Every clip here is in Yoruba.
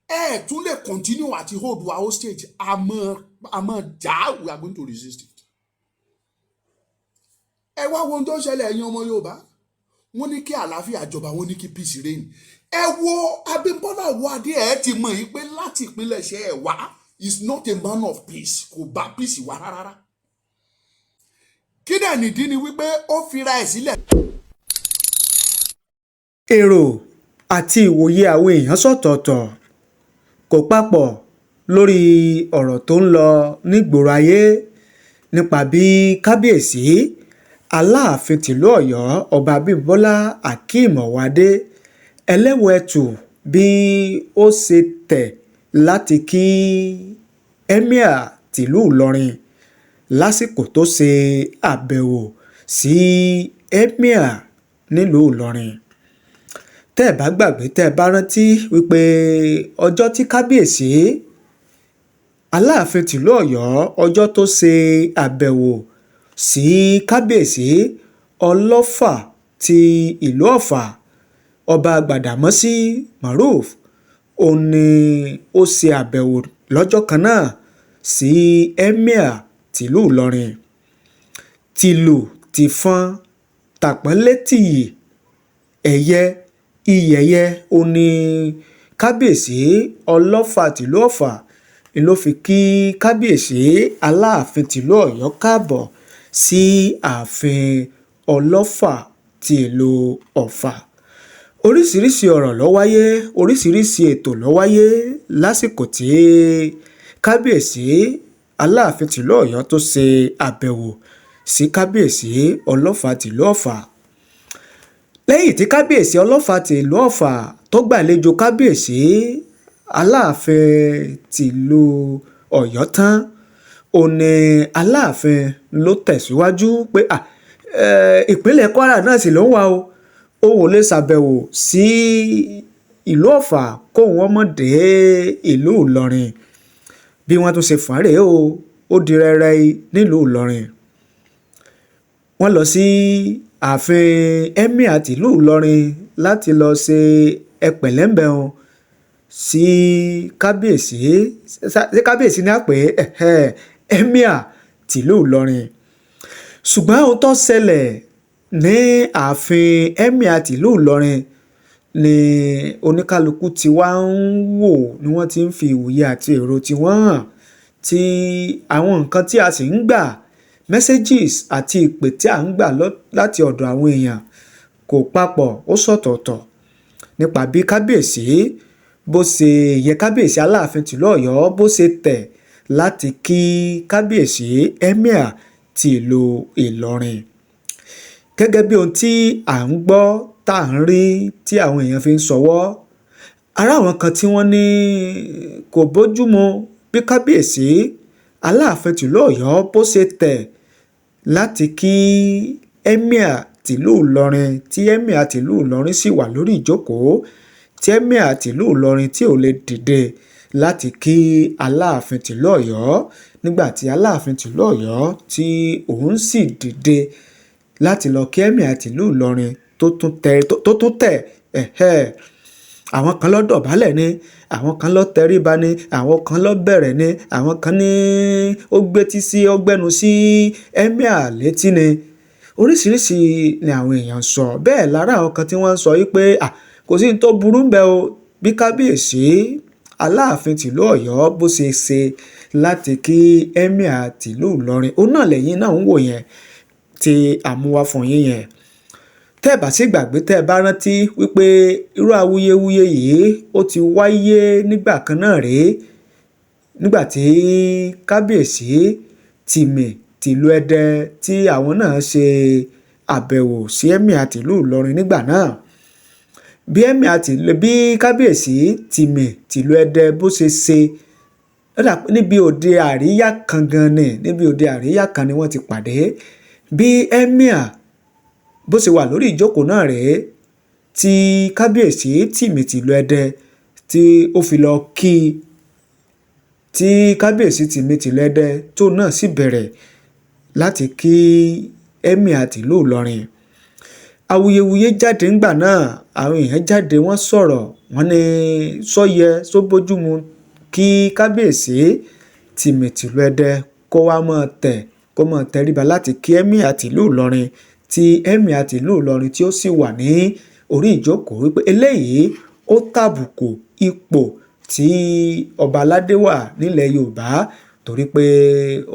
Ẹ tún lè continue àti hold wa hostage. Àmọ́ já, we are going to resist it. Ẹ wá wo ohun tó ń ṣẹlẹ̀, ẹ̀yin ọmọ Yorùbá. Wọ́n ní kí àlàáfíà jọba, wọ́n ní kí peace reign. Ẹ wo Abímbọ́lá Ọwọ́adé, ẹ ti mọ̀ yìí pé láti ìpilẹ̀ṣẹ̀ ẹ̀ wá is not a man of peace. Kò bá peace wá rárá. Kí dẹ̀ nìdí ni wípé ó fira ẹ̀ sílẹ̀. Èrò àti ìwòye àwọn èèyàn sọ̀tọ̀ọ̀tọ̀, kò papọ̀ lórí ọ̀rọ̀ tó ń lọ nígboro ayé nípa bí Kábíyèsí Aláàfin tìlú Ọ̀yọ́, Ọba Abimbola Akeem Owoade Ẹlẹ́wù-ẹ̀tù, bí ó ṣe tẹ̀ láti kí Emir tìlú Ìlọrin lásìkò tó ṣe àbẹ̀wò sí Emir nílùú Ìlọrin. Tẹ́ ẹ̀ bá gbàgbé, tẹ́ ẹ bá rántí wípé ọjọ́ tí Kábíyèsí Aláàfin tìlú Ọ̀yọ́, ọjọ́ tó ṣe àbẹ̀wò sí Kábíyèsí Ọlọ́fà ti ìlú Ọ̀fà, Ọba Gbàdàmọ́sí Moruf, òun ni ó ṣe àbẹ̀wò lọ́jọ́ kan náà sí Emir tìlú Ìlọrin. Tìlù tìfọn tàpọ́nlé, tìyí ẹ̀yẹ iyẹ̀yẹ, òun ní Kábíyèsí Ọlọ́fà tìlú Ọ̀fà ló fi kí Kábíyèsí Aláàfin tìlú Ọ̀yọ́ káàbọ̀ sí ààfin Ọlọ́fà ti ìlú Ọ̀fà. Oríṣiríṣiì ọ̀rọ̀ ló wáyé, oríṣiríṣiì ètò ló wáyé lásìkò tí Kábíyèsí Aláàfin tìlú Ọ̀yọ́ tó ṣe àbẹ̀wò sí Kábíyèsí Ọlọ́fà tìlú Ọ̀fà. Lẹ́yìn tí Kábíyèsí Ọlọ́fà tìlú Ọ̀fà tó gbàlejò Kábíyèsí Aláàfin tìlú Ọ̀yọ́ tán, ó ní Aláàfin ló tẹ̀síwájú pé ìpínlẹ̀ Kwara náà sì ló ń wà o, òun ò lè ṣàbẹ̀wò sí ìlú Ọ̀fà kóun ọmọ dé ìlú Ìlọrin. Bí wọ́n tún ṣe fọ́n rèé o, ó di rẹ́rẹ́ nílùú Ìlọrin. Wọ́n lọ sí ààfin Emir tìlú Ìlọrin láti lọ ṣe ẹpẹ̀lẹ́mbẹ̀hún sí kábíyèsí. Sí kábíyèsí ní àpè Emir tìlú Ìlọrin. Ṣùgbọ́n ohun tó ṣẹlẹ̀ ní ààfin Emir tìlú Ìlọrin ni oníkálukú tí wàá ń wò, ni wọ́n ti ń fi ìwòye àti èrò tiwọn hàn, tí àwọn nǹkan tí a sì ń gbà, messages àti ìpè tí à ń gbà láti ọ̀dọ̀ àwọn èèyàn, kò papọ̀, ó sọ̀tọ̀ọ̀tọ̀ nípa bí kábíyèsí bó ṣe yẹ, Kábíyèsí Aláàfin tìlú Ọ̀yọ́ bó ṣe tẹ̀ láti kí Kábíyèsí Emir ti ìlú Ìlọrin. Gẹ́gẹ́ bí ohun tí à ń gbọ́, tá à ń rí, tí àwọn èèyàn fi ń ṣọwọ́ ará, àwọn kan tí wọ́n ní kò bójúmu bí Kábíyèsí Aláàfin tìlú Ọ̀yọ́ bó ṣe tẹ̀ láti kí Emir tìlú Ìlọrin, tí Emir tìlú Ìlọrin sì wà lórí ìjókòó, tí Emir tìlú Ìlọrin tí ò lè dìde láti kí Aláàfin tìlú Ọ̀yọ́, nígbà tí Aláàfin tìlú Ọ̀yọ́ tí òun sì dìde láti lọ kí Emir tìlú Ìlọrin, tó tún tẹ̀ ẹ̀hẹ́. Àwọn kan ló dọ̀bálẹ̀ ni, àwọn kan ló tẹríba ni, àwọn kan ló bẹ̀rẹ̀ ni, àwọn kan ní ó gbétí sí, ó gbẹ́nu sí Emir létí ni. Oríṣiríṣi ni àwọn èèyàn ń sọ. Bẹ́ẹ̀ lára àwọn kan tí wọ́n ń sọ wípé kò sí ní tó burú ń bẹ o, bí Kábíyèsí Aláàfin tìlú Ọ̀yọ́ bó ṣe ṣe láti kí Emir tìlú Ìlọrin. Òun náà lẹ́yìn náà ń wò yẹn tí àmúwá fún yín yẹn. Tẹ́ ẹ bá sì gbàgbé, tẹ́ ẹ bá rántí wípé irú awuyewuye yìí ó ti wáyé nígbà kan náà rèé, nígbà tí Kábíyèsí Tìmì tìlú Ẹdẹ tí àwọn náà ṣe àbẹ̀wò sí Emir tìlú Ìlọrin nígbà náà. Bí Emir tìlú, bí Kábíyèsí Tìmì tìlú Ẹdẹ bó ṣe ṣe níbi òde àríyá kan gan ni, níbi òde àríyá kan ni wọ́n ti pàdé. Bí Emir bó ṣe wà lórí ìjókòó náà rèé tí Kábíyèsí Tìmì tìlú Ẹdẹ tí ó fi lọ kí i, tí Kábíyèsí Tìmì tìlú Ẹdẹ tó náà sì bẹ̀rẹ̀ láti kí Emir tìlú Ìlọrin. Awuyewuye jáde ńgbà náà, àwọn èèyàn jáde, wọ́n sọ̀rọ̀. Wọ́n ní sọ́yẹ sóbójúmu kí kábíyèsí tìmìtìlú Ẹdẹ kó wá máa tẹ̀, kó máa tẹríba láti kí Emir tìlú Ìlọrin, tí Emir tìlú Ìlọrin tí ó sì wà ní orí ìjókòó, wípé eléyìí ó tàbùkù ipò tí ọba aládé wà nílẹ̀ Yorùbá, torí pé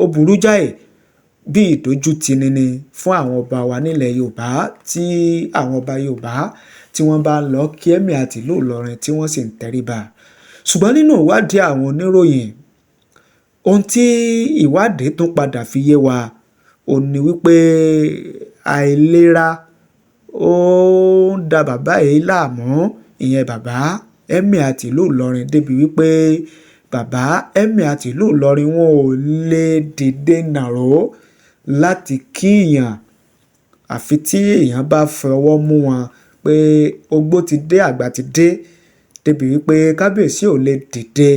ó burú jáì bí ìdójútini ni fún àwọn ọba wa nílẹ̀ Yorùbá, tí àwọn ọba Yorùbá tí wọ́n bá ń lọ kí Emir tìlú Ìlọrin tí wọ́n sì ń tẹríba. Ṣùgbọ́n nínú ìwádìí àwọn oníròyìn, ohun tí ìwádìí tún padà fi yé wa ò ní wípé àìlera ó ń da bàbá yìí láàmú, ìyẹn bàbá Emir tìlú Ìlọrin, débi wípé bàbá Emir tìlú Ìlọrin wọn ò lè dìde nàró láti kíyàn, àfi tí èèyàn bá fọwọ́ mú wọn pé ogbó ti dé, àgbà ti dé, débi wípé kábíyèsí ò lè dìde,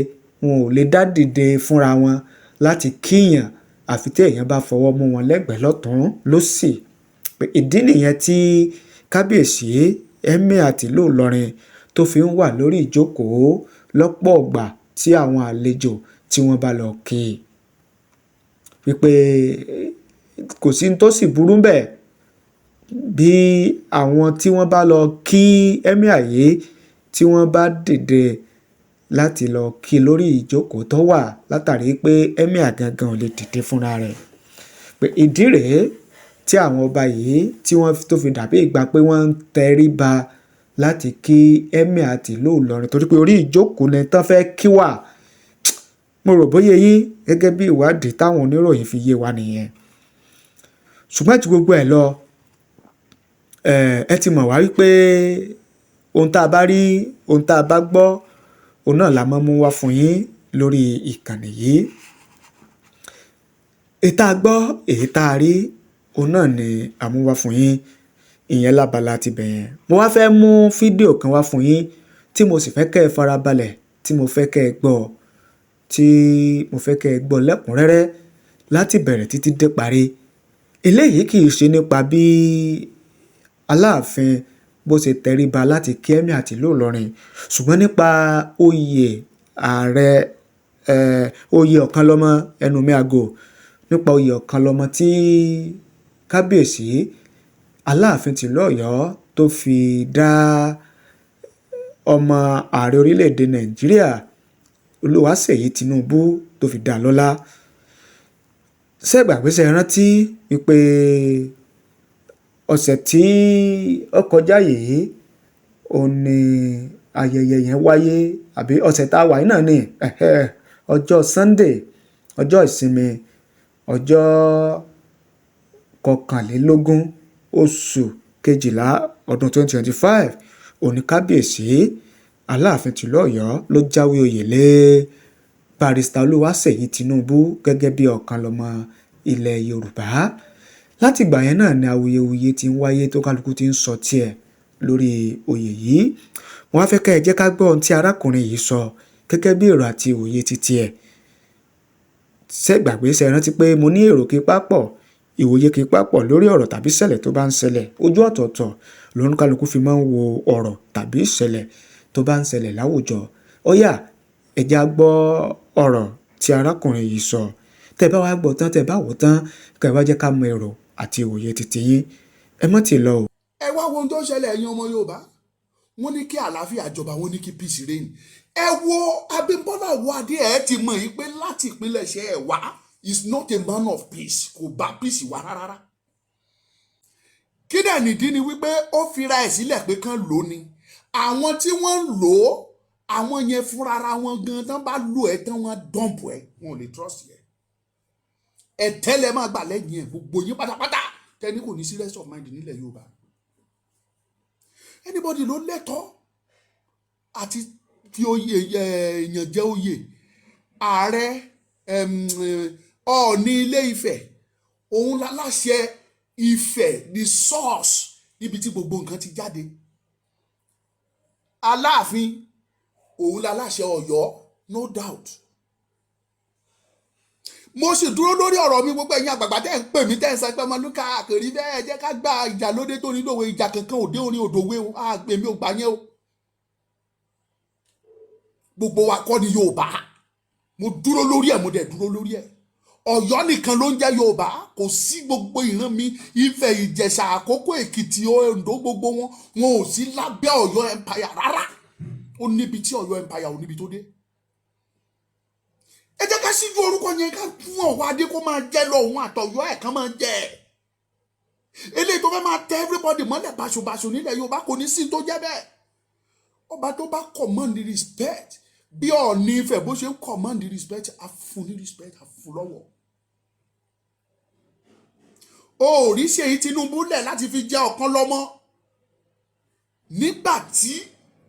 wọn ò lè dá dìde fúnra wọn láti kíyàn, àfi tí èèyàn bá fọwọ́ mú wọn lẹ́gbẹ̀ẹ́ lọ́tún lósì. Pé ìdí nìyẹn tí kábíyèsí Emir tìlú Ìlọrin tó fi ń wà lórí ìjókòó lọ́pọ̀ ọgbà tí àwọn àlejò tí wọ́n bá lọ kí i, wípé kò sí ní tó sì burú bẹ́ẹ̀ bí àwọn tí wọ́n bá lọ kí Emir yìí tí wọ́n bá dìde láti lọ kí lórí ìjókòó tó wà, látàrí pé Emir gangan ò lè dìde fúnra rẹ̀. Pé ìdí rèé tí àwọn ọba yìí tí wọ́n tó fi dàbí ìgbà pé wọ́n ń tẹríba láti kí Emir tìlú Ìlọrin, torí pé orí ìjókòó ni tán fẹ́ kí wà. Mo rò bóyá yín gẹ́gẹ́ bí ìwádìí táwọn oníròyìn fi yé wa nìyẹn. Ṣùgbọ́n ju gbogbo ẹ̀ lọ, ẹ ti mọ̀ wá wípé ohun tá a bá rí, ohun tá a bá gbọ́, òun náà la máa mú wá fún yín lórí ìkànnì yìí. Èyí tá a gbọ́, èyí tá a rí, òun náà ni a mú wá fún yín. Ìyẹn lábala ti bẹ̀ yẹn. Mo wá fẹ́ mú fídíò kan wá fún yín tí mo sì fẹ́ kẹ́ ẹ farabalẹ̀, tí mo fẹ́ kẹ́ ẹ gbọ́, tí mo fẹ́ kẹ́ ẹ gbọ́ lẹ́kùnrẹ́rẹ́ láti bẹ̀rẹ̀ títí dé parí. Eléyìí kì í ṣe nípa bí Aláàfin bó ṣe tẹríba láti kí Emir tìlú Ìlọrin, ṣùgbọ́n nípa oyè ààrẹ, oyè Ọ̀kanlọ́mọ ẹnu mi àgò, nípa oyè Ọ̀kanlọ́mọ tí kábíyèsí Aláàfin tìlú Ọ̀yọ́ tó fi dá ọmọ ààrẹ orílẹ̀-èdè Nàìjíríà Olúwaṣèyí Tinubu tó fi dá lọ́lá. Ṣé gbàgbé, ṣe rántí wípé ọ̀sẹ̀ tí ó kọjá yìí òun ni ayẹyẹ yẹn wáyé, àbí ọ̀sẹ̀ tá a wà yìí náà ni ọjọ́ Sunday, ọjọ́ ìsinmi, ọjọ́ 21 oṣù kejìlá ọdún 2025, òní kábíyèsí Aláàfin tìlú Ọ̀yọ́ ló jáwé oyè lé Barrister Olúwaṣèyí Tinubu gẹ́gẹ́ bí Ọ̀kanlọ́mọ ilẹ̀ Yorùbá. Láti ìgbà yẹn náà ni awuyewuye ti ń wáyé tó kálukú ti ń sọ tiẹ̀ lórí oyè yìí. Wọ́n á fẹ́ kẹ́ ẹ jẹ́ ká gbọ́ ohun tí arákùnrin yìí sọ gẹ́gẹ́ bí èrò àti òye titi ẹ̀. Ṣé gbàgbé, ṣe rántí pé mo ní èrò kí pápọ̀, ìwòye kí pápọ̀ lórí ọ̀rọ̀ tàbí ìṣẹ̀lẹ̀ tó bá ń ṣẹlẹ̀. Ojú ọ̀tọ̀ọ̀tọ̀ lóníkálukú fi máa ń wo ọ̀rọ̀ tàbí ìṣẹ̀lẹ̀ tó bá ń ṣẹlẹ̀ láwùjọ. Ó yá, ẹ jẹ́ á gbọ́ ọ̀rọ̀ tí arákùnrin yìí sọ. Tẹ́ bá wá gbọ́ tán, tẹ́ bá wò tán, kẹ́ wá jẹ́ ká mọ èrò àti òye titi yín. Ẹ má ti lọ o. Ẹ wá wo ohun tó ń ṣẹlẹ̀, ẹ̀yin ọmọ Yorùbá. Wọ́n ní kí àlàáfíà jọba, wọ́n ní kí peace reign. Ẹ wo Abímbọ́lá Ọwọ́adé, ẹ ti mọ̀ yìí pé láti ìpilẹ̀ṣẹ̀ ẹ̀ wá is not a man of peace, kò bá peace wá rárá. Kí dẹ̀ nìdí ni wípé ó fira ẹ̀ sílẹ̀ pé kán lò ó ni. Àwọn tí wọ́n ń lò ó, àwọn yẹn fúnra wọn gan tán bá lò ẹ́ tán, wọ́n dump ẹ̀, wọn ò lè trust ẹ̀. Ẹ̀tẹ́lẹ̀ máa gbà lẹ́yìn ẹ̀, gbogbo yín pátápátá tẹ́ni kò ní sí rest of mind nílẹ̀ Yorùbá. Anybody ló lẹ́tọ̀ọ́ àti fi oyè èèyàn jẹ oyè ààrẹ. Ọọ̀ni Ilé Ifẹ̀ òun láláṣẹ Ifẹ̀, the source níbi tí gbogbo nǹkan ti jáde. Aláàfin òun láláṣẹ Ọ̀yọ́, no doubt. Mo sì dúró lórí ọ̀rọ̀ mi. Gbogbo ẹ̀yin àgbààgbà tẹ́ ń pè mí, tẹ́ ń sọ pé Ọmọlúkà kò rí bẹ́ẹ̀, jẹ́ ká gba ìjà lóde tó ní lòwe, ìjà kankan òde orin òdòwe o, àgbè mi ò gbà yẹn o. Gbogbo wa kọ́ ni Yorùbá. Mo dúró lórí ẹ̀, mo dẹ̀ dúró lórí ẹ̀. Ọ̀yọ́ nìkan ló ń jẹ́ Yorùbá. Kò sí gbogbo ìran mi, Ifẹ̀, Ìjẹ̀ṣà, Àkókò, Èkìtì, Oǹdó, gbogbo wọn, wọn ò sí lábẹ́ Ọ̀yọ́ Empire rárá. Ó níbi tí Ọ̀yọ́ Empire ò níbi tó dé. Ẹ jẹ́ ká síjú orúkọ yẹn, ká fún Ọ̀wọ́ Adé kó máa jẹ́ lọ, òun àtọ̀yọ́ ẹ̀ kan máa jẹ́ ẹ̀. Eléyìí tó fẹ́ máa tẹ everybody mọ́lẹ̀ báṣubàṣu nílẹ̀ Yorùbá, kò ní sí tó jẹ́ bẹ́ẹ̀. Ọba tó bá command respect bí Ọọ̀ni Ifẹ̀ bó ṣe ń command respect, a fún ní respect, a fún lọ́wọ́. O ò rí Ṣèyí Tinubu lẹ̀ láti fi jẹ́ ọ̀kan lọ́mọ nígbà tí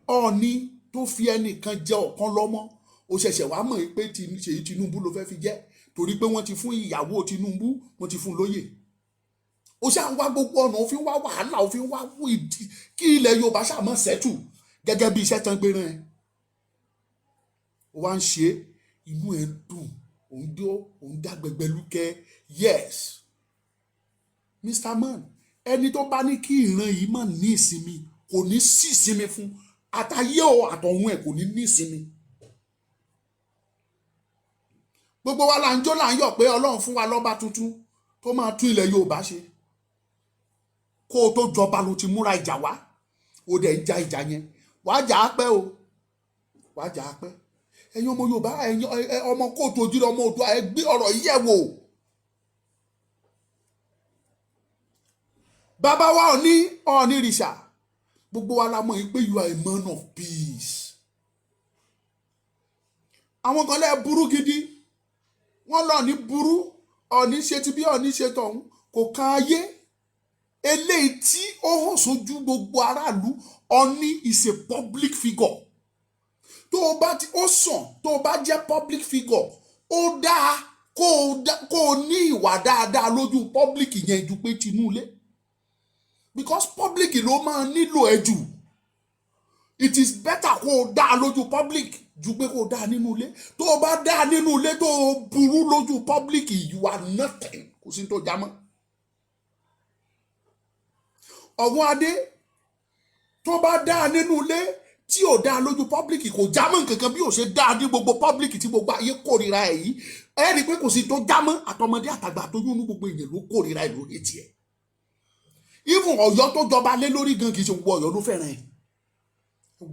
Ọọ̀ni tó fi ẹnìkan jẹ́ ọ̀kan lọ́mọ. Ó ṣẹ̀ṣẹ̀ wá mọ̀ pé Ṣèyí Tinubu ló fẹ́ fi jẹ́, torí pé wọ́n ti fún ìyàwó Tinubu, wọ́n ti fún lóyè. Ó ṣáà ń wá gbogbo ọ̀nà, ó fi ń wá wàhálà, ó fi ń wá ìdí kí ilẹ̀ Yorùbá ṣáà mọ̀ settle gẹ́gẹ́ bí iṣẹ́ tán gbé rán ẹ. Ó wá ń ṣe, inú ẹ ń dùn, òun dó, òun dá gbẹgbẹ lúkẹ. Yes, Mr. Man, ẹni tó bá ní kí ìran yìí má ní ìsinmi, kò ní sí ìsinmi fún àtayé o, àtọ̀hún ẹ̀ kò ní ní ìsinmi. Gbogbo wa là ń jó, là ń yọ̀ pé Ọlọ́run fún wa lọ́ba tuntun tó máa tún ilẹ̀ Yorùbá ṣe. Kó o tó jọba ló ti múra ìjà wá, ó dẹ̀ ń ja ìjà yẹn. Wàá jà á pẹ́ o, wàá jà á pẹ́. Ẹ̀yin ọmọ Yorùbá, ẹ̀yin ọmọ kóòtù òjìrì, ọmọ Oòduà, ẹ gbé ọ̀rọ̀ yìí yẹ̀ wò. Bàbá wa Ọọ̀ni, Ọọ̀ni rìṣà, gbogbo wa la mọ̀ yìí pé you are a man of peace. Àwọn kan lẹ́ burú gidi, wọ́n lọ ní burú. Ọọ̀ni ṣe ti bí Ọọ̀ni ṣe tọ̀hún, kò kan ayé. Eléyìí tí ó hàn sójú gbogbo aráàlú, Ọọ̀ni is a public figure. Tó o bá ti ó sàn, tó o bá jẹ́ public figure, ó dáa kó o ní ìwà dáadáa lójú public yẹn ju pé tinúlé, because public ló máa nílò ẹ jù. It is better kó o dáa lójú public ju pé kó o dáa nínú ilé. Tó o bá dáa nínú ilé, tó o burú lójú public, you are nothing. Kò sí tó já mọ́. Ọ̀wọ́n Adé tó bá dáa nínú ilé tí ò dáa lójú public, kò já mọ́ nǹkankan. Bí ò ṣe dáa ní gbogbo public tí gbogbo ayé kórìíra ẹ̀ yìí, ẹ rí i pé kò sí tó já mọ́. Àtọmọdé àtàgbà àtọyún ní gbogbo èèyàn ló kórìíra ẹ̀ lórí tiẹ̀. Even Ọ̀yọ́ tó jọba lé lórí gan, kì í ṣe gbogbo Ọ̀yọ́ ló fẹ́ràn ẹ̀.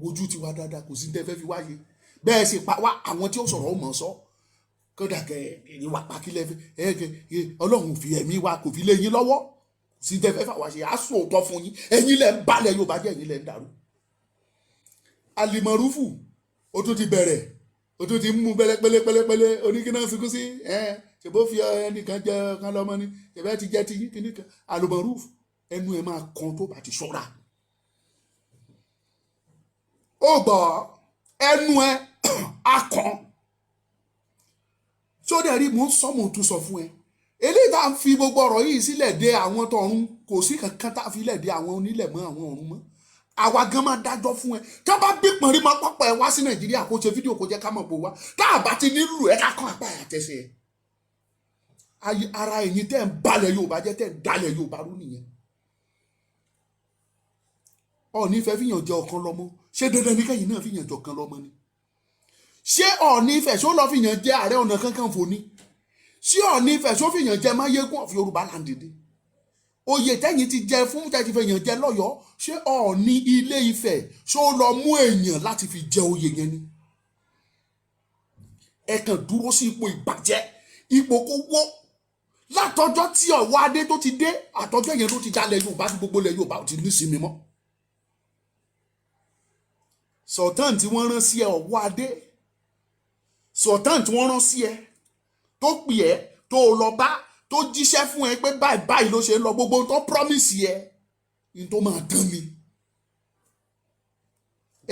Wojú tiwa dáadáa, kò sí ní tẹ́ fẹ́ fi wáyé bẹ́ẹ̀ sì pa wá. Àwọn tí ó sọ̀rọ̀ ó mọ̀ sọ kódà kẹ ẹ̀yìn wa pàkílẹ̀ ẹ ẹ. Ọlọ́run fi ẹ̀mí wa kò fi lé yín lọ́wọ́. Kò sí tẹ́ fẹ́ fà wá ṣe. Á sọ òótọ́ fún yín. Ẹ̀yin lẹ̀ ń balẹ̀ Yorùbá jẹ́, ẹ̀yin lẹ̀ ń dàrú. Alimọ̀rúfù, ó tún ti bẹ̀rẹ̀, ó tún ti ń mú pẹ́lẹ́pẹ́lẹ́pẹ́lẹ́. Oníkíná sunkún sí ẹ, ṣèbó fi ẹnìkan jẹ kan lọ́mọ ni, ṣèbẹ́ ti jẹ́ ti yín kíní kan. Alimọ̀rúfù, ẹnu ẹ máa kan tó bá ti ṣọ́ra. Ó gbọ́, ẹnu ẹ á kan sódẹ̀ rí. Mò ń sọ, mò ń tún sọ fún ẹ, eléyìí tá à ń fi gbogbo ọ̀rọ̀ yìí sílẹ̀ dé àwọn tọ̀run, kò sí kankan tá a fi lẹ̀ dé àwọn onílẹ̀ mọ́, àwọn ọ̀run mọ́. Àwa gan máa dájọ́ fún ẹ. Tá a bá bí pọ̀nrí máa pápá ẹ wá sí Nàìjíríà, kó ṣe fídíò, kó jẹ́ ká mọ̀ pé wá. Tá a bá ti nílùú ẹ, ká kàn apá ẹ àtẹsẹ̀ ẹ. Ara ẹ̀yin tẹ́ ń balẹ̀ Yorùbá jẹ́, tẹ́ ń dalẹ̀ Yorùbá rú nìyẹn. Ọọ̀ni fẹ́ fìyàn jẹ ọ̀kan lọ́mọ. Ṣé dandan ní kẹ́yìn náà fìyàn jẹ ọ̀kan lọ́mọ ni? Ṣé Ọọ̀ni Ifẹ̀ ṣó lọ́ fìyàn jẹ Ààrẹ Ọ̀nà Kakanfò ni? Ṣé Ọọ̀ni Ifẹ̀ ṣó fìyàn jẹ Máyégún of Yorùbá land ni? Oyè tẹ́yìn ti jẹ fún tẹ́ ti fẹ̀yàn jẹ lọ́yọ̀ọ́, ṣé Ọọ̀ni Ilé Ifẹ̀ ṣó lọ mú èèyàn láti fi jẹ oyè yẹn ni? Ẹ kàn dúró sí ipò ìbàjẹ́, ipò kó wó. Látọjọ́ tí Ọ̀wọ́ Adé tó ti dé, àtọjọ́ yẹn ló ti jalè Yorùbá, tí gbogbo ilẹ̀ Yorùbá ò ti ní sinmi mọ́. Sultan tí wọ́n rán sí ẹ, Ọ̀wọ́ Adé, sultan tí wọ́n rán sí ẹ, tó pè ẹ́, tó lọ bá, tó jíṣẹ́ fún ẹ pé báyìí báyìí ló ṣe ń lọ, gbogbo tó promise ẹ ní tó máa dán ni.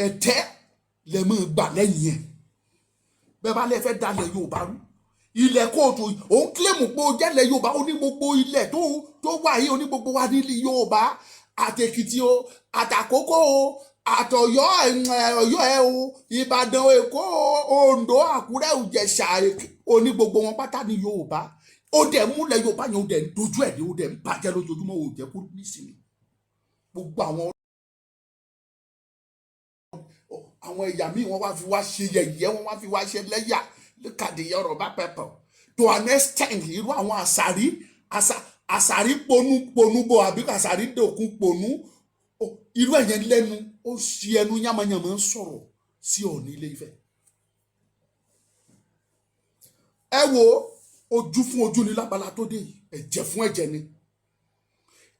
Ẹ̀tẹ́ lẹ máa gbà lẹ́yìn ẹ̀. Bẹ́ẹ̀ bá lẹ fẹ́ dalẹ̀ Yorùbá rú, ilẹ̀ kóòtù òun claim pé ó jẹ́lẹ̀ Yorùbá, ó ní gbogbo ilẹ̀ tó wà yìí, ó ní gbogbo wa nílẹ̀ Yorùbá, àtèkìtì o, àtàkókò o, àtọ̀yọ́, Ọ̀yọ́ ẹ o, Ìbàdàn, Èkó, Oǹdó, Àkúrẹ́, Ìjẹ̀ṣà, ó ní gbogbo wọn pátá ní Yorùbá. Ó dẹ̀ múlẹ̀ Yorùbá yẹn, ó dẹ̀ ń dojú ẹ̀ ní, ó dẹ̀ ń bàjẹ́ lójoojúmọ́, ó jẹ́ kó nísìnyí. Gbogbo àwọn Àwọn ẹ̀yà míì, wọ́n wá fi wá ṣe yẹ̀yẹ́, wọ́n wá fi wá ṣe lẹ́yà. Look at the Yorùbá people to an extent. Irú àwọn àṣàrí àṣàrí ponú ponú bo àbí àṣàrí dòkun ponú, irú ẹ̀yẹn lẹ́nu, ó ṣi ẹnu yánmọ́yánmọ́ ń sọ̀rọ̀ sí Ọọ̀ni Ilé Ifẹ̀. Ẹ wo, ojú fún ojú ni lábala tó dé yìí, ẹ̀jẹ̀ fún ẹ̀jẹ̀ ni.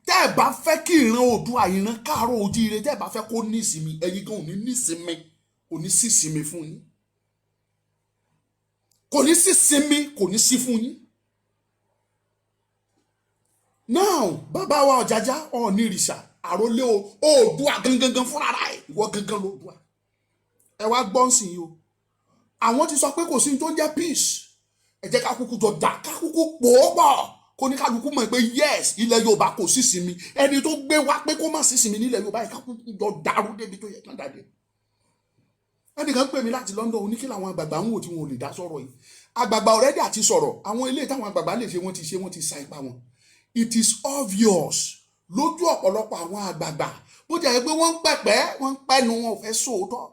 Tẹ́ ẹ bá fẹ́ kí ìran Oòduà, ìran káàárọ̀ ojíire, tẹ́ ẹ bá fẹ́ kó ní ìsinmi, ẹ̀yin gan ò ní ní ìsinmi. Kò ní sí ìsinmi fún yín, kò ní sí ìsinmi, kò ní sí fún yín. Now, bàbá wa Ọ̀jájá Ọọ̀ni ìrìṣà, àròlé Oòduà gangan fúnra ẹ̀, ìwọ gangan lóòdùà. Ẹ wá gbọ́n sí i o. Àwọn ti sọ pé kò sí ní tó ń jẹ́ peace. Ẹ jẹ́ ká kúkú jọ dà, ká kúkú pò ó pọ̀, kó ní kálukú mọ̀ pé yes, ilẹ̀ Yorùbá kò sí sinmi. Ẹni tó gbé wá pé kó má sí sinmi nílẹ̀ Yorùbá yìí, ká kúkú jọ dàrú débi tó yẹ kán dàdé. Ẹnìkan pè mí láti London, ó ní kí làwọn àgbààgbà ń wò tí wọn ò lè dá sọ̀rọ̀ yìí. Àgbààgbà already àti sọ̀rọ̀. Àwọn ilé táwọn àgbààgbà lè ṣe, wọ́n ti ṣe, wọ́n ti sa ipa wọn. It is obvious lójú ọ̀pọ̀lọpọ̀ àwọn àgbààgbà, bó jẹ́ pé wọ́n ń pẹ̀pẹ́, wọ́n ń pẹ́nu, wọn ò fẹ́ sóòótọ́.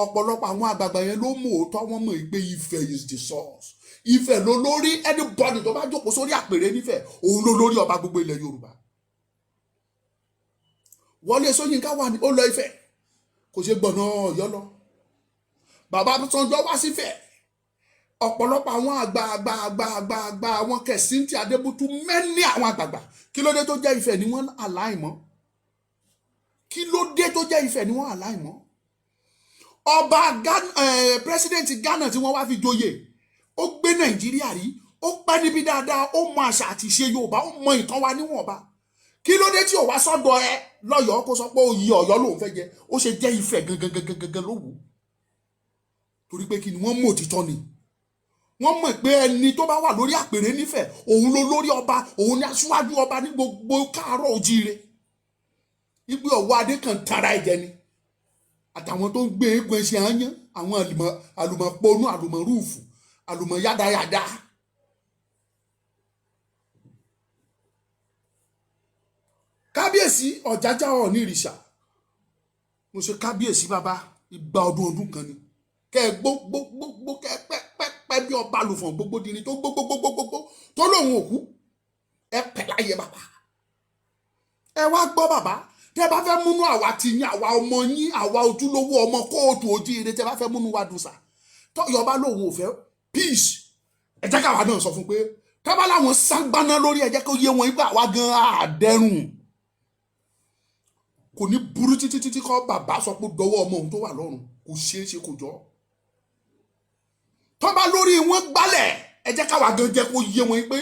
Ọ̀pọ̀lọpọ̀ àwọn àgbààgbà yẹn ló mú òótọ́. Wọ́n mọ̀ pé Ifẹ̀ is the source. Ifẹ̀ ló lórí. Anybody tó bá jókòó sórí àpèrè nífẹ̀, òun ló lórí ọba gbogbo ilẹ̀ Yorùbá. Wọlé Ṣóyínká wà ní ó lọ Ifẹ̀, kò ṣe gbọ̀nà Ọ̀yọ́ lọ. Bàbá Sanjọ́ wá sífẹ̀. Ọ̀pọ̀lọpọ̀ àwọn àgbà àgbà àgbà àgbà àgbà, àwọn Kẹ̀sìntì Adébútú mẹ́ni, àwọn àgbààgbà, kí ló dé tó jẹ́ Ifẹ̀ ni wọ́n aláìmọ́? Kí ló dé tó jẹ́ Ifẹ̀ ni wọ́n aláìmọ́? Ọba Ghana, president Ghana tí wọ́n wá fi joyè, ó gbé Nàìjíríà rí, ó pẹ́ níbi dáadáa, ó mọ àṣà àti ìṣe Yorùbá, ó mọ ìtàn wa níwọ̀nba. Kí ló dé tí ò wá sọ́dọ̀ ẹ lọ́yọ̀ọ́ kó sọ pé oyè Ọ̀yọ́ lòun fẹ́ jẹ? Ó ṣe jẹ́ Ifẹ̀ gangan gangan gangan ló wù ú? Torí pé kí ni? Wọ́n mọ̀ òtítọ́ ni. Wọ́n mọ̀ pé ẹni tó bá wà lórí àpèrè nífẹ̀ẹ́, òun ló lórí ọba, òun ni aṣíwájú ọba ní gbogbo káàárọ̀ ojíire. Ipe ọ̀wọ́ adé kan tara ẹ̀jẹ̀ ni àtàwọn tó ń gbé eégún ẹṣin àyàn, àwọn àlùmọ̀pọ̀nù, àlùmọ̀rúùfù, àlùmọ̀ yádayàdá. Kábíyèsí Ọ̀jájá Ọọ̀ni ìrìṣà, mo ṣe kábíyèsí bàbá. Igba ọdún ọdún kan ni. Kẹ ẹ gbó gbó gbó gbó, kẹ ẹ pẹ́ pẹ́ pẹ́ bí ọba lùfọ̀n gbogbo dirin tó gbó gbó gbó gbó gbó tó lóun òkú. Ẹ pẹ́ láyé bàbá. Ẹ wá gbọ́ bàbá, tẹ́ bá fẹ́ múnú àwa ti yín, àwa ọmọ yín, àwa ojúlówó ọmọ kóòtù ojíire, tẹ́ bá fẹ́ múnú wa dùn sà, tọ́yọba lòun ò fẹ́ peace, ẹ jẹ́ káwa náà sọ fún pé tọ́ba láwọn ságbáná lórí, ẹ jẹ́ kó yé wọn ipá àwa gan àdẹ́rùn. Kò ní burú títí títí kọ́ bàbá sọ pé dọwọ́ ọmọ òun tó wà lọ́rùn. Kò ṣeé ṣe, kò jọ. Tọ́ba lórí wọn gbálẹ̀, ẹ jẹ́ káwa gan jẹ́ kó yé wọn pé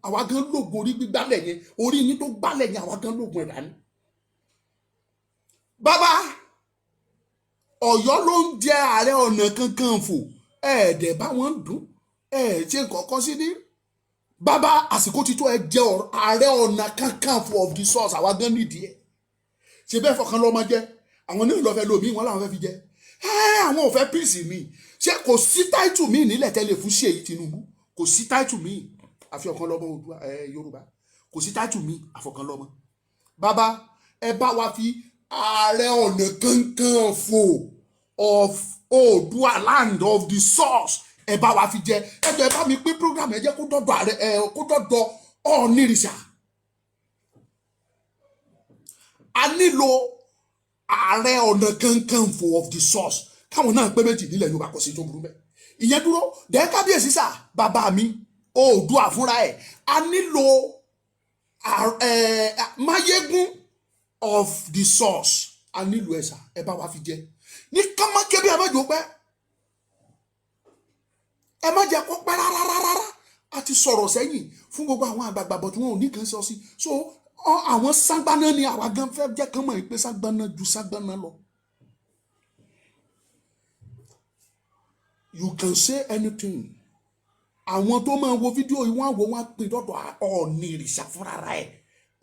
àwa gan lóògùn orí gbígbálẹ̀ yẹn, orí yín tó gbálẹ̀ yẹn, àwa gan lóògùn ẹ̀dá ni. Bàbá, Ọ̀yọ́ ló ń jẹ Ààrẹ Ọ̀nà Kakanfò, ẹ̀ẹ́dẹ̀ bá wọn dùn, ẹ̀ ṣe nǹkan kan sí ní. Bàbá, àsìkò ti tó ẹ jẹ Ààrẹ Ọ̀nà Kakanfò of the source. Àwa gan nídìí ẹ̀. Ṣe bẹ́ẹ̀ fọkàn lọ́mọ jẹ́ àwọn náà lọ́fẹ́ lómi wọn làwọn fẹ́ fi jẹ ẹ. Àwọn ò fẹ́ peace mi. Ṣé kò sí title míì nílẹ̀ tẹ́lẹ̀ fún Ṣèyí Tinubu? Kò sí title míì àfi ọ̀kan lọ́mọ Oòduà ẹ Yorùbá. Kò sí title míì àfọ̀kan lọ́mọ. Bàbá, ẹ bá wa fi Ààrẹ Ọ̀nà Kakanfò of Oòduà land of the source, ẹ bá wa fi jẹ. Ẹ jọ, ẹ bá mi pín program, ẹ jẹ́ kó dọ̀dọ̀ ààrẹ ẹ, kó dọ̀dọ̀ Ọọ̀nìrìṣà. A nílò Ààrẹ Ọ̀nà Kakanfò of the source, káwọn náà pé méjì nílẹ̀ Yorùbá. Kò sí tó burú bẹ́ẹ̀. Ìyẹn dúró dẹ́. Kábíyèsí sà, bàbá mi Oòduà fúnra ẹ̀, a nílò Máyégún of the source. A nílò ẹ̀ sà. Ẹ bá wa fi jẹ ní kánmọ́kébí. Ẹ má jò pẹ́, ẹ má jẹ́ kó pẹ́ rárá rárá. A ti sọ̀rọ̀ sẹ́yìn fún gbogbo àwọn àgbààgbà bọ̀ tí wọn ò ní kàn sọ sí. So àwọn ságbáná ni àwa gan fẹ́ jẹ́ kán mọ̀ pé ságbáná ju ságbáná lọ. You can say anything. Àwọn tó máa wo fídíò yìí, wọ́n á wo, wọ́n á pín dọ́dọ̀ Ọọ̀ni ìrìṣà fúnra ẹ̀,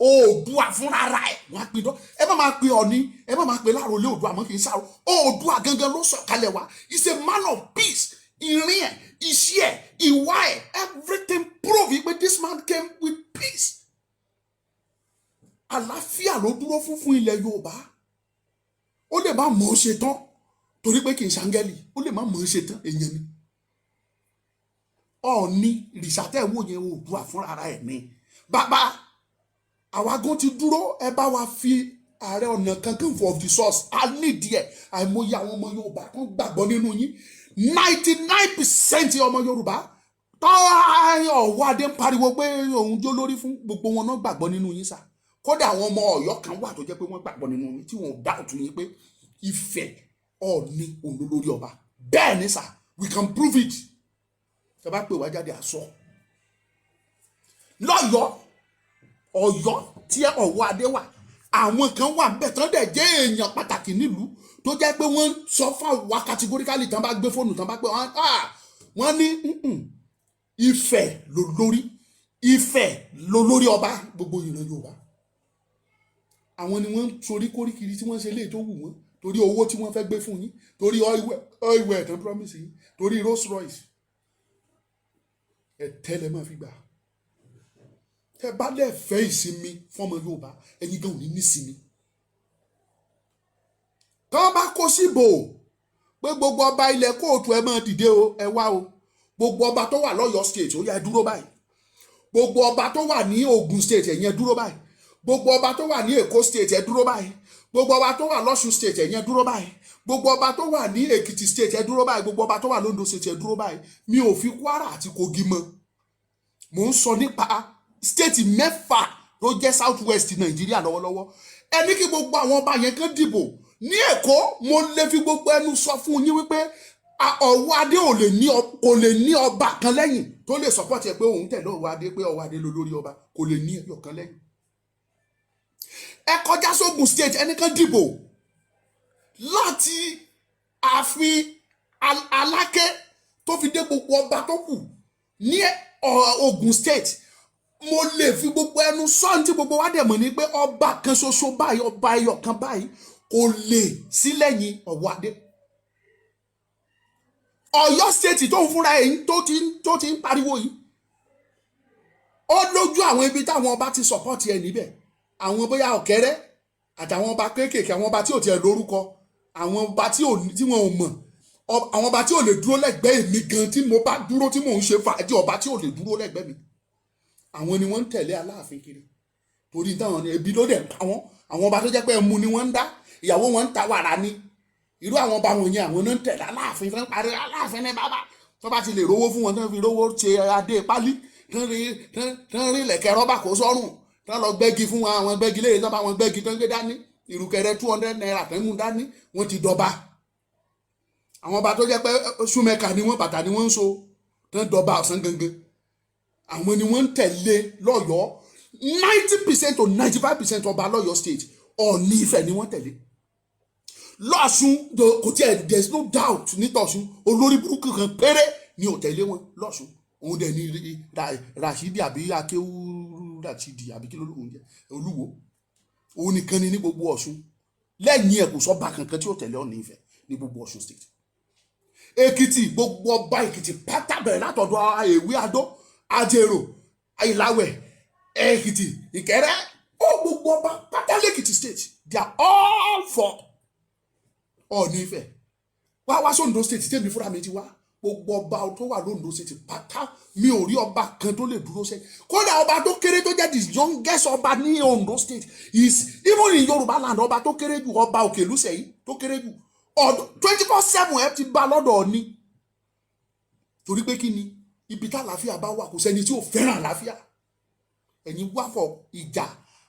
Oòduà fúnra ẹ̀, wọ́n á pín dọ́. Ẹ má máa pe Ọọ̀ni, ẹ má máa pe Láròlé Oòduà mọ́, kì í sáró. Oòduà gangan ló sọ̀kalẹ̀ wá. He's a man of peace. Ìrìn ẹ̀, iṣẹ́ ẹ̀, ìwà ẹ̀, everything prove pé this man came with peace. Àlàáfíà ló dúró fún ilẹ̀ Yorùbá. Ó lè má mọ̀ ọ́ ṣe tán. Torí pé kì í ṣàǹgẹ́lì, ó lè má mọ̀ ọ́n ṣe tán, èèyàn ni. Ọ̀ọ́ni rìṣàtẹ̀ wò yẹn, Oòduà fúnra ẹ̀ ni. Bàbá àwa gan ti dúró. Ẹ bá wa fi Ààrẹ Ọ̀nà Kakanfò of the source, a nídìí ẹ̀. Àìmọye àwọn ọmọ Yorùbá kan gbàgbọ́ nínú yín. 99% ọmọ Yorùbá tọ́ Ọ̀wọ́adé ń pariwo pé òun jó lórí fún, gbogbo wọn náà gbàgbọ́ nínú yín sá. Kódà àwọn ọmọ Ọ̀yọ́ kan wà tó jẹ́ pé wọ́n gbàgbọ́ nínú yín, tí wọ́n dá òtún yín pé Ifẹ̀, Ọọ̀ni òun ló lórí ọba. Bẹ́ẹ̀ ni sà, we can prove it. Tẹ́ bá pè wá jáde, àsọ lọ́yọ̀ọ́. Ọ̀yọ́ tí Ọ̀wọ́adé wà, àwọn kan wà bẹ́ẹ̀ tán dẹ̀ jẹ́ èèyàn pàtàkì nílùú, tó jẹ́ pé wọ́n sọ fún wa categorically. Tán bá gbé fóònù, tán bá pé wọ́n ní Ifẹ̀ ló lórí, Ifẹ̀ ló lórí ọba gbogbo ìran Yorùbá. Àwọn ni wọ́n ń torí kóríkiri tí wọ́n ń ṣe léyìí tó wù wọ́n, torí owó tí wọ́n fẹ́ gbé fún yín, torí oil well tán promise yín, torí Rolls Royce. Ẹ̀tẹ́ lẹ máa fi gbà. Tẹ́ bá dẹ̀ fẹ́ ìsinmi fọ́mọ Yorùbá, ẹ̀yin gan ò ní nísinmi. Tọ́ bá kó síbò pé gbogbo ọba ilẹ̀ kóòtù, ẹ máa dìde o, ẹ wá o. Gbogbo ọba tó wà lọ́yọ̀ọ́ State, ó yá, ẹ dúró báyìí. Gbogbo ọba tó wà ní Ogun State, ẹ̀yin ẹ dúró báyìí. Gbogbo ọba tó wà ní Èkó State, ẹ dúró báyìí. Gbogbo ọba tó wà lọ́ṣun State, ẹ̀yin ẹ dúró báyìí. Gbogbo ọba tó wà ní Èkìtì State, ẹ dúró báyìí. Gbogbo ọba tó wà lóńdó State, ẹ dúró báyìí. Mi ò fi Kwara àti Kogi mọ́. Mò ń sọ nípa state mẹ́fà tó jẹ́ South West Nàìjíríà lọ́wọ́lọ́wọ́. Ẹ ní kí gbogbo àwọn ọba yẹn kán dìbò. Ní Èkó, mo lè fi gbogbo ẹnu sọ fún yín wípé Ọ̀wọ́adé ò lè ní, kò lè ní ọba kan lẹ́yìn tó lè support ẹ pé òun tẹ̀lé Ọ̀wọ́adé, pé Ọ̀wọ́adé ló lórí ọba. Kò lè ní ẹyọ kan lẹ́yìn. Ẹ kọjá sógun State, ẹnìkan dìbò láti ààfin Aláké tó fi dé gbogbo ọba tó kù ní Ogun State. Mo lè fi gbogbo ẹnu sọ́ọ̀n tí gbogbo wa dẹ̀ mọ̀ ní pé ọba kan ṣoṣo báyìí, ọba ẹyọ kan báyìí, kò lè sí lẹ́yìn Ọ̀wọ́adé. Ọ̀yọ́ State tó ń fúnra ẹ̀yìn tó ti ń pariwo yìí, ó lójú àwọn ibi táwọn ọba ti support ẹ̀ níbẹ̀. Àwọn bóyá Ọ̀kẹ́rẹ́ àtàwọn ọba kéékèèké, àwọn ọba tí ò tiẹ̀ lórúkọ, àwọn ọba tí wọn ò mọ̀, àwọn ọba tí ò lè dúró lẹ́gbẹ̀ẹ́ èmi gan tí mo bá dúró tí mò ń ṣe fàájì, ọba tí ò lè dúró lẹ́gbẹ̀ẹ́ mi, àwọn ni wọ́n ń tẹ̀lé Aláàfin kiri, torí táwọn ni ebi ló dẹ̀ ń pa wọ́n. Àwọn ọba tó jẹ́ pé ẹmu ni wọ́n ń dá, ìyàwó wọn ń ta wàrà ni. Irú àwọn ọba wọn yẹn, àwọn náà ń tẹ̀lé Aláàfin tó ń parí Aláàfin ní bàbá. Tó bá ti lè rówó fún wọn, tó ń fi rówó ṣe adé pálí, tó ń rí lẹ̀kẹ̀ rọ́bà kó sọ́rùn, tó ń lọ gbẹ́gi fún wọn, àwọn gbẹ́gi léyìí, tó bá wọn gbẹ́gi, tó ń gbé dání ìrùkẹ̀rẹ̀ ₦200 tó ń mú dání, wọ́n ti dọba. Àwọn ọba tó jẹ́ pé súnmẹ́ka ni wọ́n, bàtà ni wọ́n ń so, tó ń dọba ọ̀sán gangan, àwọn ni wọ́n ń tẹ̀lé lọ́yọ̀ọ́. 90% to 95% ọba lọ́yọ̀ọ́ State, Ọọ̀ni Ifẹ̀ ni wọ́n tẹ̀lé. Lọ́ṣun kò tiẹ̀, there is no doubt nítọ̀ṣun. Olórí burúkú kan péré ni ò tẹ̀lé wọn lọ́ṣun, òun dẹ̀ ni Rashidi àbí Akéwú Rashidi àbí kí ló lóun jẹ́, Olúwo. Òun nìkan ni ní gbogbo Ọ̀ṣun. Lẹ́yìn ẹ̀, kò sọ́ba kankan tí ó tẹ̀lé Ọọ̀ni Ifẹ̀ ní gbogbo Ọ̀ṣun State. Èkìtì, gbogbo ọba Èkìtì pátá, bẹ̀rẹ̀ látọ̀dọ̀ Èwe Adó, Ajérò, Ìlàwẹ̀, Èkìtì, Ìkẹrẹ, ó gbogbo ọba pátá lẹ́kìtì State, they are all for Ọọ̀ni Ifẹ̀. Wá wá sóńdó State tèmi fúnra mi ti wá, gbogbo ọba tó wà lóńdó State pátá, mi ò rí ọba kan tó lè dúró sẹ́yìn. Kódà ọba tó kéré, tó jẹ́ the youngest ọba ní Ondo State, is even in Yorùbá land, ọba tó kéré jù, ọba Òkèlúsẹ̀ yìí tó kéré jù, ọdún 24/7 ẹ ti bá lọ́dọ̀ Ọ̀ní. Torí pé kí ni? Ibi tá àlàáfíà bá wà, kò sẹ́ni tí ò fẹ́ràn àlàáfíà. Ẹ̀yin wá fọ ìjà,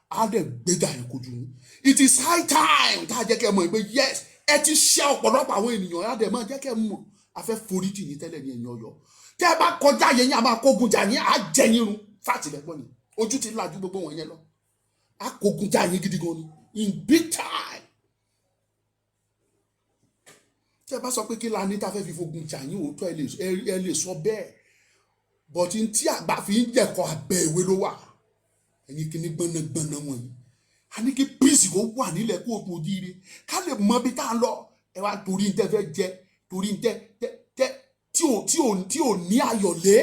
á dẹ̀ gbéjà yẹn kojú yín. It is high time tá a jẹ́ kẹ́ ẹ mọ̀ pé yes, ẹ ti ṣe ọ̀pọ̀lọpọ̀ àwọn ènìyàn. Á dẹ̀ máa jẹ́ kẹ́ ẹ mọ̀, a fẹ́ foríjì yín tẹ́lẹ̀ ní. Ẹ̀yin Ọ̀yọ́, tẹ́ ẹ bá kọjá yẹn yín, a máa kógun jà yín, á jẹ yín run. Fàtìlẹ́gbọ́n ni ojú ti lajú gbogbo wọn yẹn lọ. Á kógun jà yín gidi gan ni in big time. Tẹ́ ẹ bá sọ pé kí la ní tá a fẹ́ fi fogun jà yín, òótọ́ ẹ lè sọ bẹ́ẹ̀, but n tí àgbà fi ń jẹ̀kọ́ abẹ́ ìwé ló wà. Ẹ̀yin kìíní gbọ̀nàgbọ̀nà wọ̀nyí, a ní kí peace kó wà nílẹ̀ kóòtù ojíire, ká lè mọ bí tá a lọ. Ẹ wá torí ń tẹ́ fẹ́ jẹ, torí ń tẹ́ tẹ́ tẹ́ tí ò ní ayọ̀lé,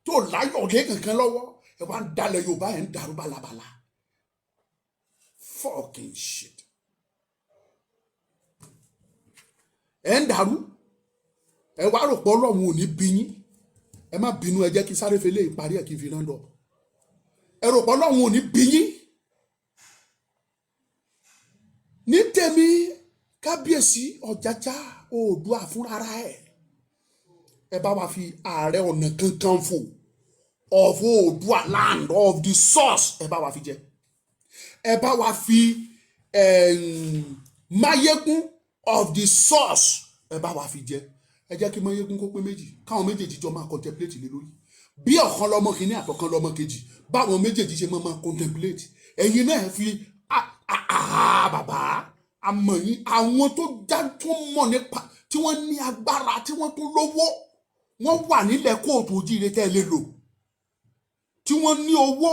tí ò láyọ̀lé kankan lọ́wọ́, ẹ wá ń dalẹ̀ Yorùbá, ẹ̀ ń dàrú balabala. Fucking shit. Ẹ̀ ń dàrú, ẹ wá rò pé Ọlọ́run ò ní bí yín. Ẹ má bínú, ẹ jẹ́ kí sáré fẹlẹ́ ìparí ẹ̀ kí n fi rán lọ. Ẹ rò pé Ọlọ́run ò ní bí yín. Ní tèmi, Kábíyèsí Ọ̀jájá Oòduà fúnra ẹ̀, ẹ bá wa fi Ààrẹ Ọ̀nà Kakanfò of Oòduà land of the source, ẹ bá wa fi jẹ. Ẹ bá wa fi Máyégún of the source, ẹ bá wa fi jẹ. Ẹ jẹ́ kí Máyégún kó pé méjì, káwọn méjèèjì jọ máa contemplate lé lórí bí ọ̀kan lọ́mọ kìíní àtọ̀kan lọ́mọ kejì, báwọn méjèèjì ṣe máa contemplate. Ẹ̀yin náà fi bàbá àmọ̀ yín, àwọn tó já tó mọ̀ nípa, tí wọ́n ní agbára, tí wọ́n tún lówó, wọ́n wà nílẹ̀ káàárọ̀ oòjíire tẹ́ ẹ lè lò, tí wọ́n ní owó,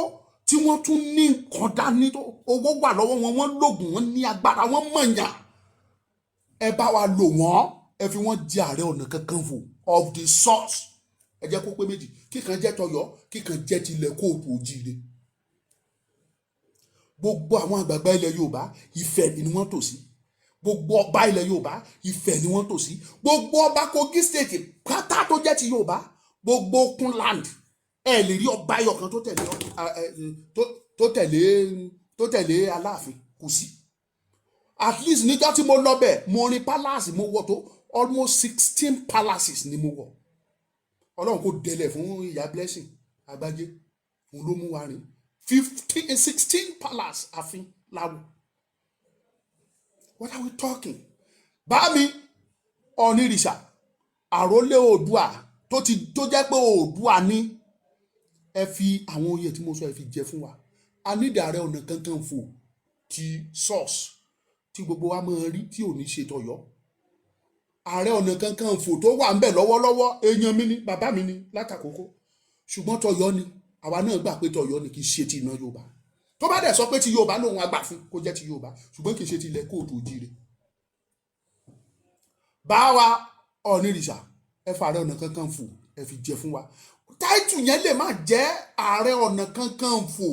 tí wọ́n tún ní nǹkan dání, tó owó wà lọ́wọ́ wọn, wọ́n lóògùn, wọ́n ní agbára, wọ́n mọ̀nyà. Ẹ bá wa lò wọ́n, ẹ fi wọ́n jẹ Ààrẹ Ọ̀nà Kakanfò of the source. Ẹ jẹ́ kó pé méjì, kíkan jẹ́ tọ̀yọ́, kíkan jẹ́ tilẹ̀ káàárọ̀ oòjíire. Gbogbo àwọn àgbààgbà ilẹ̀ Yorùbá, Ifẹ̀ ni wọ́n tò sí. Gbogbo ọba ilẹ̀ Yorùbá, Ifẹ̀ ni wọ́n tò sí. Gbogbo ọba Kogi State pátá tó jẹ́ ti Yorùbá, gbogbo Okun land, ẹ lè rí ọba ẹyọ kan tó tẹ̀lé Aláàfin, kò sí. At least níjọ́ tí mo lọ bẹ̀, mo rin palace, mo wọ̀ tó almost 16 palaces ni mo wọ̀. Ọlọ́run kò délẹ̀ fún ìyá Blessing Agbájé, òun ló mú wa rìn 15, 16 palace àfin láwọ. What are we talking? Bá mi Ọ̀nìrìṣà, àrólé Oòdùà tó ti tó jẹ́ pé Oòdùà ní, ẹ fi àwọn oyè tí mo sọ, ẹ fi jẹ fún wa. A nídìí Ààrẹ Ọ̀nà Kakanfò ti source tí gbogbo wa máa rí, tí ò ní ṣe tọ̀yọ́. Ààrẹ Ọ̀nà Kakanfò tó wà ń bẹ̀ lọ́wọ́lọ́wọ́, èèyàn mi ni, bàbá mi ni látàkókò, ṣùgbọ́n tọ̀yọ́ ni. Àwa náà gbà pé tọ̀yọ́ ni, kì í ṣe ti iná Yorùbá. Tó bá dẹ̀ sọ pé ti Yorùbá lòun, àgbà fún kó jẹ́ ti Yorùbá, ṣùgbọ́n kì í ṣe ti ilẹ̀ káàárọ̀ oòjíire. Báwa Ọ̀nìrìṣà, ẹ fa Ààrẹ Ọ̀nà Kakanfò, ẹ fi jẹ fún wa. Title yẹn lè má jẹ́ Ààrẹ Ọ̀nà Kakanfò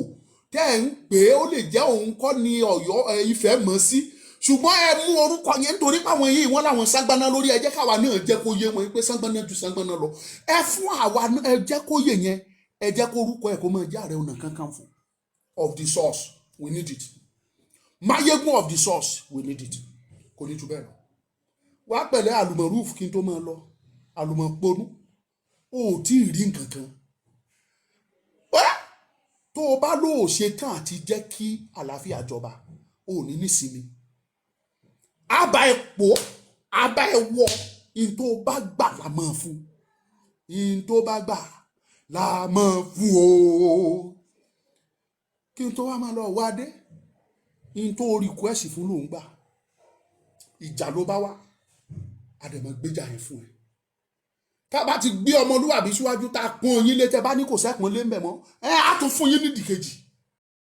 tẹ́ ẹ̀ ń pè é, ó lè jẹ́ òun kọ́ ni Ọ̀yọ́ Ifẹ̀ mọ̀ sí, ṣùgbọ́n ẹ mú orúkọ yẹn nítorí páwọn yìí wọ́n láwọn ságbáná lórí. Ẹ jẹ́ káwa náà jẹ́ kó yé wọn pé ságbáná ju ságbáná lọ. Ẹ fún àwa náà, ẹ jẹ́ kó yé yẹn, ẹ jẹ́ kó orúkọ ẹ kó máa jẹ́ Ààrẹ Ọ̀nà Kakanfò of the source. We need it. Mayegun of the source, we need it. Kò ní ju bẹ́ẹ̀ lọ. Wá pẹ̀lẹ́ àlùmọ̀rúf, kí n tó máa lọ, àlùmọ̀ponú, o ò tí ì rí nǹkan kan. Wẹ́, tó o bá lóò ṣe tán àti jẹ́ kí àlàáfíà jọba, o ò ní nísinmi. Àbá ẹ pò, àbá ẹ wọ in, tó o bá gbà la máa fún, in tó bá gbà la máa fún o. Kí n tó wá máa lọ wá dé, in tó request fún lòún gbà, ìjà ló bá wá, àdèmọ̀ gbéjà yẹn fún ẹ. Tá a bá ti gbé ọmọlúwàbí síwájú, tá a pọ́n yín lé, tẹ́ bá ní kò sẹ́pọ̀n lé ń bẹ̀ mọ́, ẹ á tún fún yín nídìí kejì.